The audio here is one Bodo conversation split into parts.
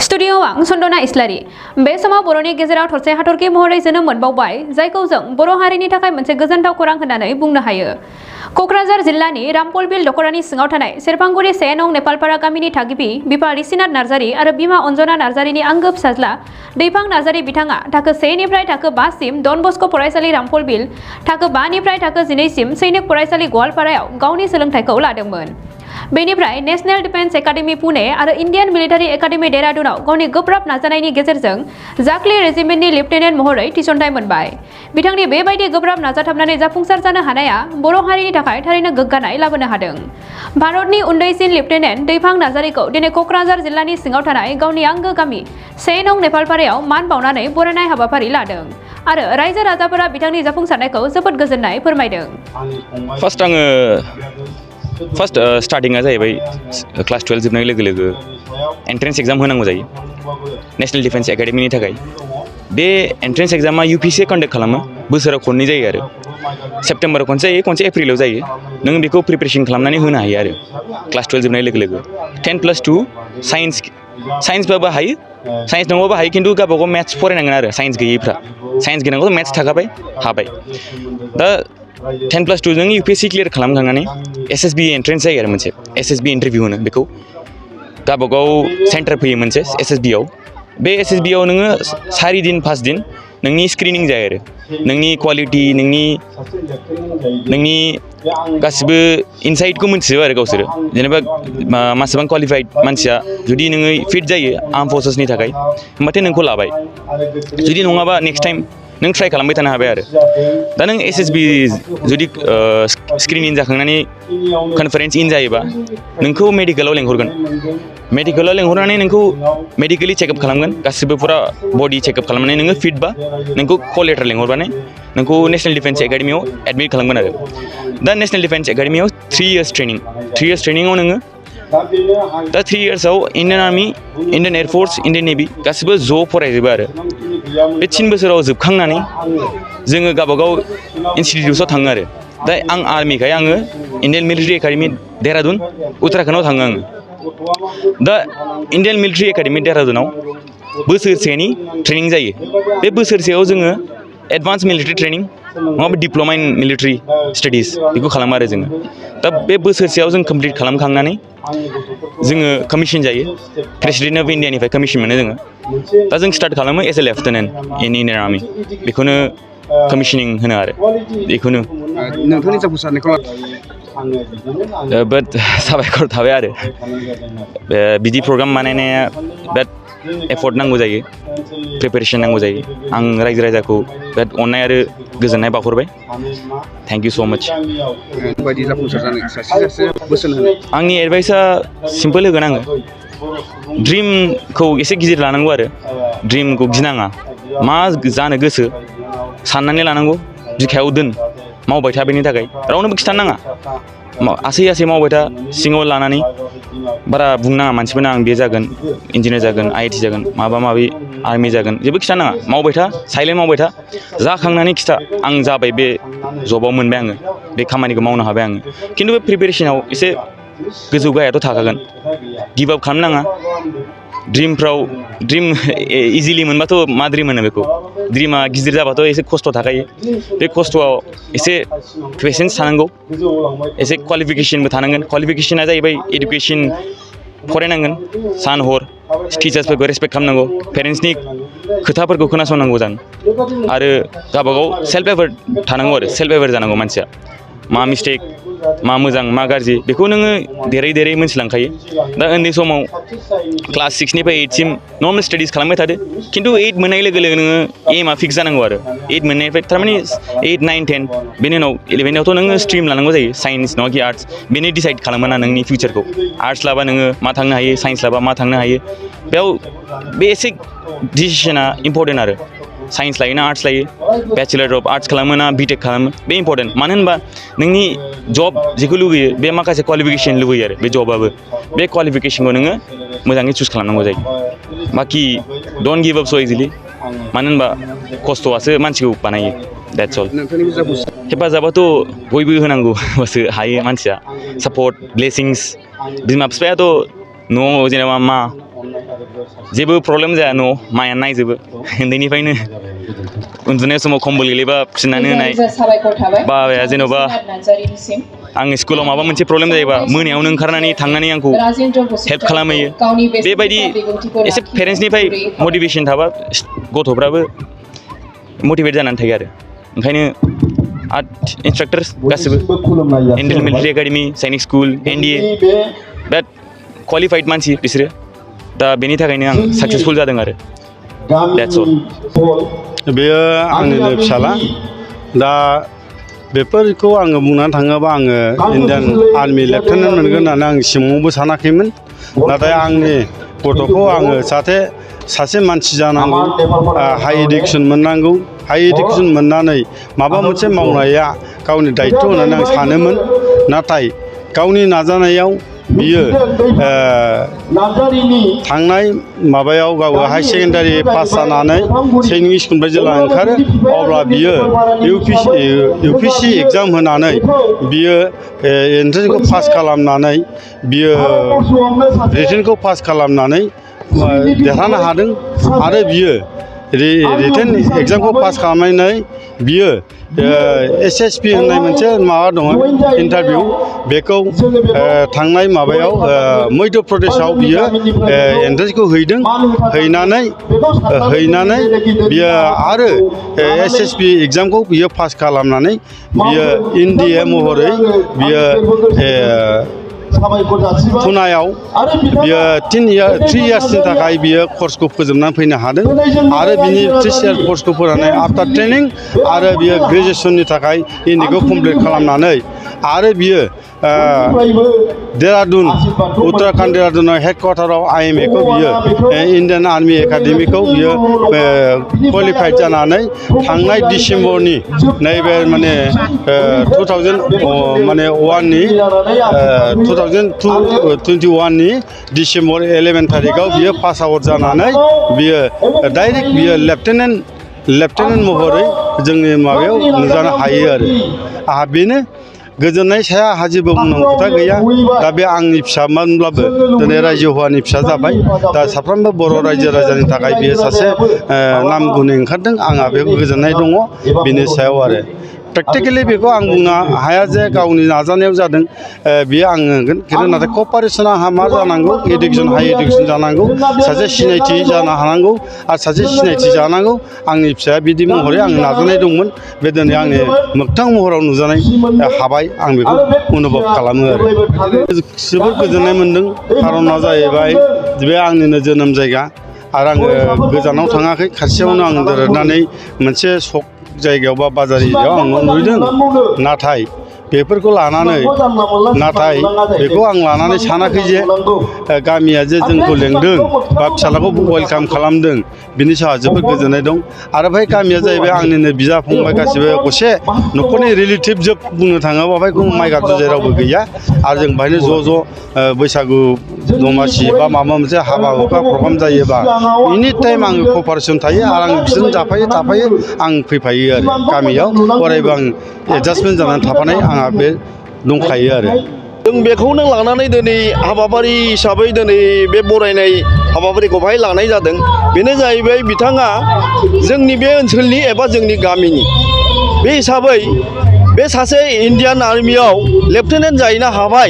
स्टुडिय'आव आं सन्दना इस्लारि बे समाव बर'नि गेजेराव थरसे हाथरखि महरै जोनोम मोनबावबाय जायखौ जों बर' हारिनि थाखाय मोनसे गोजोनथाव खौरां होननानै बुंनो हायो। क'क्राझार जिल्लानि रामपल बिल दख'रानि सिङाव थानाय सेरफांगुरि 1 नं नेपालपारा गामिनि थागिबि बिफा ऋषिनाथ नार्जारि आरो बिमा अन्जना नार्जारिनि आंगो फिसाज्ला दैफां नार्जारि बिथाङा थाखो 1 निफ्राय थाखो 5 सिम डन बस्क' फरायसालि रामपल बिल, थाखो 5 निफ्राय थाखो 12 सिम सैनिक फरायसालि गवालपारायाव गावनि सोलोंथाइखौ लादोंमोन। बेनिफ्राय नेशनेल डिफेन्स एकाडेमी पुणे आरो इन्डियान मिलिटारि एकाडेमी देहरादूनआव गावनि गोब्राब नाजानायनि गेजेरजों जाखली रेजिमेन्टनि लेफ्टिनेन्ट महरै थिसनथाइ मोनबाय। बिथांनि बेबायदि गोब्राब नाजाथाबनानै जाफुंसार जानो हानाया बर' हारिनि थाखाय थारैनो गोग्गानाय लाबोनो हादों। भारतनि उन्दैसिन लेफ्टिनेन्ट दैफां नार्जारिखौ दिनै क'क्राझार जिल्लानि सिङाव थानाय गावनि आंगो गामि 1 नं नेपालपारायाव मान बावनानै बरायनाय हाबाफारि लादों आरो रायजो राजाफोरा बिथांनि जाफुंसारनायखौ जोबोद गोजोननाय फोरमायदों। फार्स्ट स्टार्टिंआ जाहैबाय क्लास 12 जोबनाय लोगो लोगो एन्ट्रेन्स एग्जाम होनांगौ जायो नेशनेल डिफेन्स एकाडेमीनि थाखाय। बे एन्ट्रेन्स एग्जामा UPSC कन्डाक्ट खालामो, बोसोराव खननै जायो आरो सेप्तेम्बराव खनसे जायो, खनसे एप्रिलाव जायो। नों बेखौ प्रिपेरेसन खालामनानै होनो हायो आरो क्लास 12 जोबनाय लोगो लोगो 10+2 साइन्सबाबो हायो, साइन्स नङाबाबो हायो, खिन्थु गावबागाव मेथ्स फरायनांगोन आरो साइन्स गैयैफ्रा। साइन्स गोनांखौ मेथ्स थाखाबाय हाबाय। दा 10+2 जों UPSC क्लियार खालामखांनानै SSB एन्ट्रेन्स जायो आरो मोनसे SSB इन्टारभिउ होनो बेखौ। गावबागाव सेन्टार फैयो मोनसे SSB आव। बे SSB आव नोङो 4 दिन 5 दिन नोंनि स्क्रिनिं जायो आरो नोंनि क्वालिटि, नोंनि गासिबो इनसाइटखौ मोनथिजोबो आरो गावसोरो। जेनेबा मासेबां क्वालिफाइड मानसिया जुदि नोङो फिट जायो आर्म फर्सेसनि थाखाय होमबाथाय नोंखौ लाबाय, जुदि नङाबा नेक्स्ट टाइम नों ट्राइ खालामबाय थानो हाबाय आरो। दा नों SSB जुदि स्क्रिनिं जाखांनानै कनफारेन्स इन जायोबा नोंखौ मेडिकेलाव लेंहरगोन। मेडिकेलाव लेंहरनानै नोंखौ मेडिकेलि चेकआप खालामगोन, गासिबो फुरा बडि चेकआप खालामनानै नोङो फिटबा नोंखौ कल लेटार लेंहरबानो नोंखौ नेशनेल डिफेन्स एकाडेमियाव एडमिट खालामगोन आरो। दा नेशनेल डिफेन्स एकाडेमियाव 3 इयार्स ट्रेनिङाव नोङो दा 3 इयार्सआव Indian army, Indian air force, Indian navy गासिबो ज' फरायजोबो आरो। बे 3 बोसोराव जोबखांनानै जोङो गावबागाव इनस्टिटिउटसआव थाङो आरो। दा आं आर्मिखाय आङो इण्डियान मिलिटारि एकाडेमि देहरादून उत्तराखन्डआव थाङो आङो। दा इण्डियान मिलिटारि एकाडेमि देहरादूनआव बोसोरसेनि ट्रेनिं जायो। बे बोसोरसेयाव जोङो एडभान्स मिलिटारि ट्रेनिं नङाबा डिप्ल'मा इन मिलिटारि स्टाडिस बेखौ खालामो आरो जोङो। दा बे बोसोरसेयाव जों कमप्लिट खालामखांनानै जोङो कमिसन जायो, प्रेसिडेन्ट अफ इण्डियानिफ्राय कमिसन मोनो जोङो। दा जों स्टार्ट खालामो as a lieutenant in Indian army, बेखौनो कमिसनिं होनो आरो। बेखौनो नोंथांनि जाफुंसारनायखौ जोबोद साबायखर थाबाय आरो। बिदि प्रग्राम बानायनाया बिराद एफर्ट नांगौ जायो, प्रिपेरेसन नांगौ जायो। आं रायजो राजाखौ बिराद अननाय आरो गोजोननाय बावहरबाय। थेंक इउ स' माच। बायदि जाफुंसार जानो सासे बोसोन होनो आंनि एडभाइसआ सिम्पोल होगोन आङो। ड्रिमखौ एसे गिदिर लानांगौ आरो ड्रिमखौ गिनाङा। मा जानो गोसो साननानै लानांगौ, बिखायाव दोन, मावबाय था बेनि थाखाय रावनोबो खिथानो नाङा। आसै आसै मावबाय था, सिङाव लानानै बारा बुंनाङा मानसिफोरनो आं बे जागोन, इन्जिनियार जागोन, IIT जागोन, माबा माबि आर्मि जागोन, जेबो खिथा नाङा। मावबाय था, साइलेन्ट मावबाय था, जाखांनानै खिथा आं जाबाय, बे जबाव मोनबाय आङो, बे खामानिखौ मावनो हाबाय आङो। खिन्थु बे प्रिपेरेसनाव एसे गोजौ गाहायाथ' थाखागोन। गिभ आप खालामनो नाङा। ड्रिम इजिलि मोनबाथ' मा ड्रिम होनो बेखौ, ड्रिमा गिदिर जाबाथ' एसे खस्थ' थाखायो। बे खस्थ'आव एसे पेसेन्स थानांगौ, एसे क्वालिफिकेसनबो थानांगोन। क्वालिफिकेसना जाहैबाय इडुकेसन फरायनांगोन सान हर, टिचार्सफोरखौ रेसपेक्ट खालामनांगौ, पेरेन्ट्सनि खोथाफोरखौ खोनासंनांगौ जानो, आरो गावबागाव सेल्फ एवार थानांगौ आरो सेल्फ एवार जानांगौ मानसिया। मा मिस्टेक, मा मोजां, मा गाज्रि बेखौ नोङो देरै देरै मोनथिलांखायो। दा उन्दै समाव क्लास 6 निफ्राय 8 सिम नर्मेल स्टाडिस खालामबाय थादो, खिन्थु 8 मोननाय लोगो लोगो नोङो एमआ फिक्स जानांगौ आरो। 8 मोननायनिफ्राय थारमाने 8, 9, 10 बेनि उनाव 11आवथ' नोङो स्ट्रिम लानांगौ जायो, साइन्स नङा कि आर्ट्स। बेनो डिसाइड खालामो ना नोंनि फिउचारखौ। आर्ट्स लाबा नोङो मा थांनो हायो, साइन्स लाबा मा थांनो हायो। बेयाव बे एसे डिसिसना इम्परटेन्ट आरो। साइन्स लायो ना आर्ट्स लायो, बेचेलर अफ आर्ट्स खालामो ना बिटेक खालामो, बे इम्परटेन्ट। मानो होनबा नोंनि जब जेखौ लुबैयो बे माखासे क्वालिफिकेसन लुबैयो आरो बे जबाबो। बे क्वालिफिकेसनखौ नोङो मोजाङै चुज खालामनांगौ जायो। बाखि डन्ट गिभ आप स' इजिलि, मानो होनबा खस्थ'आसो मानसिखौ बानायो। That's all. हेफाजाबाथ' बयबो होनांगौ होमबासो हायो मानसिया। सापर्ट, ब्लेसिंस, बिमा बिफायाथ' न'आव जेनेबा मा जेबो प्रब्लेम जाया न' माइया नायजोबो उन्दैनिफ्रायनो उन्दुनाय समाव कम्बल गोलैबा फिन्नानै होनाय बाबाया जेन'बा आं स्कुलाव माबा मोनसे प्रब्लेम जायोबा मोनायावनो ओंखारनानै थांनानै आंखौ हेल्प खालामहैयो बेबायदि एसे पेरेन्ट्सनिफ्राय मटिभेसन थाबा गथ'फ्राबो मटिभेट जानानै थायो आरो ओंखायनो आर्ट इन्सट्राक्टर्स गासिबो इन्डियान मिलिटारि एकाडेमि सैनिक स्कुल NDA बिराद क्वालिफाइड मानसि बिसोरो दा बेनि थाखायनो आं साक्सेसफुल जादों आरो That's all. बेयो आंनिनो फिसाला दा बेफोरखौ आङो बुंनानै थाङोबा आङो इण्डियान आर्मि लेफ्टेनेन्ट मोनगोन होननानै आं सिमाङावबो सानाखैमोन नाथाय आंनि गथ'खौ आङो सासे मानसि जानांगौ हाई एडुकेसन मोननांगौ हाई एडुकेसन मोननानै माबा मोनसे मावनाया गावनि दायित्व होननानै आं सानोमोन नाथाय गावनि नाजानायाव बियो थांनाय माबायाव गाव हाई सेकेन्डारि पास जानानै सैनिक स्कुलनिफ्राय जेब्ला ओंखारो अब्ला बियो UPC एग्जाम होनानै बियो एन्ट्रेन्सखौ पास खालामनानै बियो रिटेनखौ पास खालामनानै देरहानो हादों आरो बियो रिटेन एग्जामखौ पास खालामनानै बियो SSB होननाय मोनसे माबा दङ इन्टारभिउ बेखौ थांनाय माबायाव मध्य प्रदेशआव बियो एन्ट्रेन्सखौ हैनानै बियो आरो SSB एग्जामखौ बियो पास खालामनानै बियो NDA महरै बियो पुनायाव बियो 3 इयार्सनि थाखाय बियो कर्सखौ फोजोबनानै फैनो हादों आरो बिनि 3 इयार्स कर्सखौ फरायनानै आफ्टार ट्रेनिं आरो बियो ग्रेजुवेसननि थाखाय NDA खौ कमप्लिट खालामनानै आरो बियो देहरादुन उत्तराखन्ड देहरादुनाव हेडक्वार्टाराव IMA खौ बियो इण्डियान आर्मि एकाडेमिखौ बियो क्वालिफाइड जानानै थांनाय डिसेम्बरनि नैबे माने 2021 नि डिसेम्बर 11 थारिखआव बियो पास आउट जानानै बियो डाइरेक्ट बियो लेफ्टेनेन्ट महरै जोंनि माबायाव नुजानो हायो आरो आंहा बेनो गोजोननाय साया आंहा जेबो बुंनांगौ खोथा गैया दा बे आंनि फिसामोनब्लाबो दिनै रायजो हौवानि फिसा जाबाय दा साफ्रोमबो बर' रायजो राजानि थाखाय बियो सासे नाम गुनि ओंखारदों आंहा बेखौ गोजोननाय दङ बिनि सायाव आरो प्रेक्टिकेलि बेखौ आं बुंनो हाया जे गावनि नाजानायाव जादों बियो आं होनगोन खिन्थु नाथाय कपारेसना आंहा मा जानांगौ इडुकेसन हाई इडुकेसन जानांगौ सासे सिनायथि जानो हानांगौ आरो सासे सिनायथि जानांगौ आंनि फिसाया बिदि महरै आं नाजानाय दंमोन बे दिनै आंनि मोगथां महराव नुजानाय हाबाय आं बेखौ अनुभब खालामो आरो जोबोद गोजोननाय मोन्दों खारना जाहैबाय बे आंनिनो जोनोम जायगा आरो आङो गोजानाव थाङाखै खाथियावनो आं देरनानै मोनसे सक जायगायाव बा बाजार एरियायाव आं नुदों नाथाय बेफोरखौ लानानै बेखौ आं लानानै सानाखै जे गामिया जे जोंखौ लेंदों बा फिसालाखौ वेलकाम खालामदों बिनि सायाव जोबोद गोजोननाय दं आरो बै गामिया जाहैबाय आंनिनो बिदा फंबाय गासिबो गसे न'खरनि रिलेटिभ जोब बुंनो थाङोबा बेखौ माइ गाबजुजाय रावबो गैया आरो जों बेहायनो ज' बैसागु दमासि बा माबा मोनसे हाबा हुखा प्रग्राम जायोबा एनि टाइम आङो कपारेसन थायो आरो आं बिसोरजों थाफायो आं फैफायो आरो गामियाव अरायबो आं एडजास्टमेन्ट जानानै थाफानाय आंहा बे दंखायो आरो जों बेखौनो लानानै दिनै हाबाफारि हिसाबै दिनै बे बरायनाय हाबाफारिखौ बाहाय लानाय जादों बेनो जाहैबाय बिथाङा जोंनि बे ओनसोलनि एबा जोंनि गामिनि बे हिसाबै बे सासे इण्डियान आर्मियाव लेफ्टेनेन्ट जाहैनो हाबाय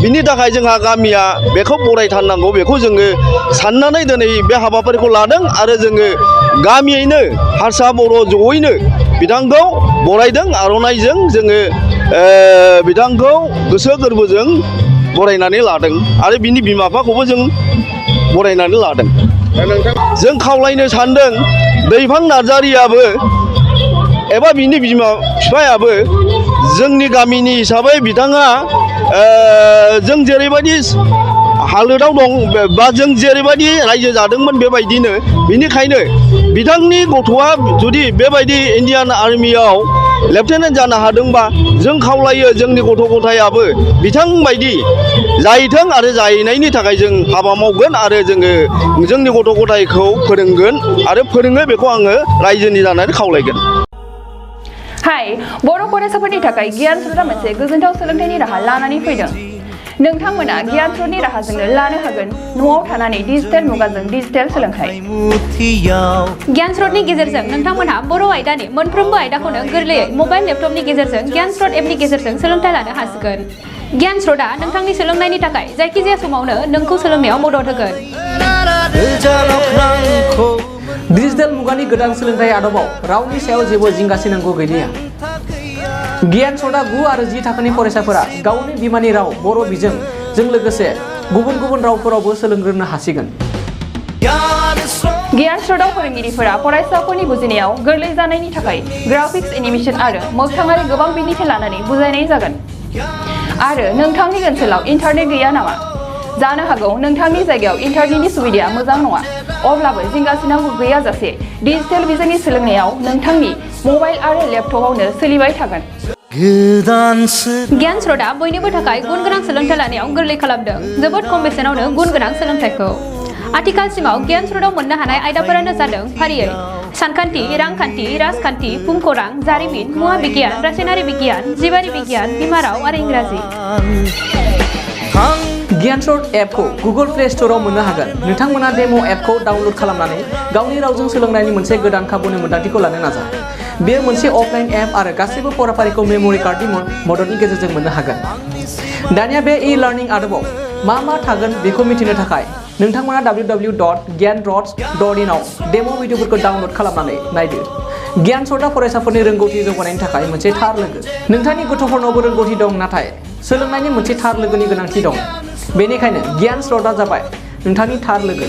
बिनि थाखाय जोंहा गामिया बेखौ बरायथारनांगौ बेखौ जोङो साननानै दिनै बे हाबाफारिखौ लादों आरो जोङो गामियैनो हारसा बर' जयैनो बिथांखौ बरायदों आर'नाइजों जोङो बिथांखौ गोसो गोरबोजों बरायनानै लादों आरो बिनि बिमा बिफाखौबो जों बरायनानै लादों जों खावलायनो सानदों दैफां नार्जारियाबो एबा बिनि बिमा बिफायाबो जोंनि गामिनि हिसाबै बिथाङा जों जेरैबायदि हालोदाव दं बा जों जेरैबायदि रायजो जादोंमोन बेबायदिनो बिनिखायनो बिथांनि गथ'आ जुदि बेबायदि इण्डियान आर्मियाव लेफ्टेनेन्ट जानो हादोंबा जों खावलायो जोंनि गथ' गथायाबो बिथांबायदि जाहैथों आरो जाहैनायनि थाखाय जों हाबा मावगोन आरो जोङो जोंनि गथ' गथायखौ फोरोंगोन आरो फोरोङो बेखौ आङो रायजोनि जानानै खावलायगोन। हाय बर' फरायसाफोरनि थाखाय गियान सुद्रा मोनसे गोजोनथाव सोलोंथाइनि राहा लानानै फैदों नोंथांमोना गियान स्रोतनि राहाजोंनो लानो हागोन न'आव थानानै डिजिटेल मुगाजों डिजिटेल सोलोंथाइ गियान स्रोतनि गेजेरजों नोंथांमोनहा बर' आयदानि मोनफ्रोमबो आयदाखौनो गोरलैयै मबाइल लेपटपनि गेजेरजों गियान स्रोत एपनि गेजेरजों सोलोंथाइ लानो हासिगोन गियान स्रोतआ नोंथांनि सोलोंनायनि थाखाय जायखिजाया समावनो नोंखौ सोलोंनायाव मदद होगोन डिजिटेल मुगानि गोदान सोलोंथाइ आदबाव रावनि सायाव जेबो जिंगासिनांगौ गैलिया गियान स्रोतआ 9 आरो 10 थाखोनि फरायसाफोरा गावनि बिमानि राव बर' बिजोंजों लोगोसे गुबुन गुबुन रावफोरावबो सोलोंग्रोनो हासिगोन गियान स्रोतआव फोरोंगिरिफोरा फरायसाफोरनि बुजिनायाव गोरलै जानायनि थाखाय ग्राफिक्स एनिमेशन आरो मोगथाङारि गोबां बिदिन्थि लानानै बुजायनाय जागोन आरो नोंथांनि ओनसोलाव इन्टारनेट गैया नामा जानो हागौ नोंथांनि जायगायाव इन्टारनेटनि सुबिदाया मोजां नङा अब्लाबो जिंगासिनांगौ गैयाजासे डिजिटेल बिजोंनि सोलोंनायाव नोंथांनि मबाइल आरो लेपटपावनो सोलिबाय थागोन गियान स्रोतआ बयनिबो थाखाय गुन गोनां सोलोंथाइ लानायाव गोरलै खालामदों जोबोद खम बेसेनावनो गुन गोनां सोलोंथाइखौ आथिखालसिमाव गियान स्रोतआव मोननो हानाय आयदाफोरानो जादों फारियै सानखान्थि रांखान्थि राजखान्थि भुमखौरां जारिमिन मुवा बिगियान रासायनारि बिगियान जिबारि बिगियान बिमा राव आरो इंराजि गियान स्रोत एपखौ गुगल प्ले स्ट'राव मोननो हागोन नोंथांमोना डेम' एपखौ डाउनल'ड खालामनानै गावनि रावजों सोलोंनायनि मोनसे गोदान खाबुनि मोन्दांथिखौ लानो नाजा बेयो मोनसे अफलाइन एप आरो गासैबो फराफारिखौ मेम'रि कार्डनि मददनि गेजेरजों मोननो हागोन दानिया बे ई-लार्निं आदबाव मा थागोन बेखौ मिथिनो थाखाय नोंथांमोना www.gyanrots.in आव डेम' भिडिअफोरखौ डाउनल'ड खालामनानै नायदो गियान स्रोतआ फरायसाफोरनि रोंगौथि जौगानायनि थाखाय मोनसे थार लोगो नोंथांनि गथ'फोरनावबो रोंगौथि दं नाथाय सोलोंनायनि मोनसे थार लोगोनि गोनांथि दं बेनिखायनो गियान स्रोतआ जाबाय नोंथांनि थार लोगो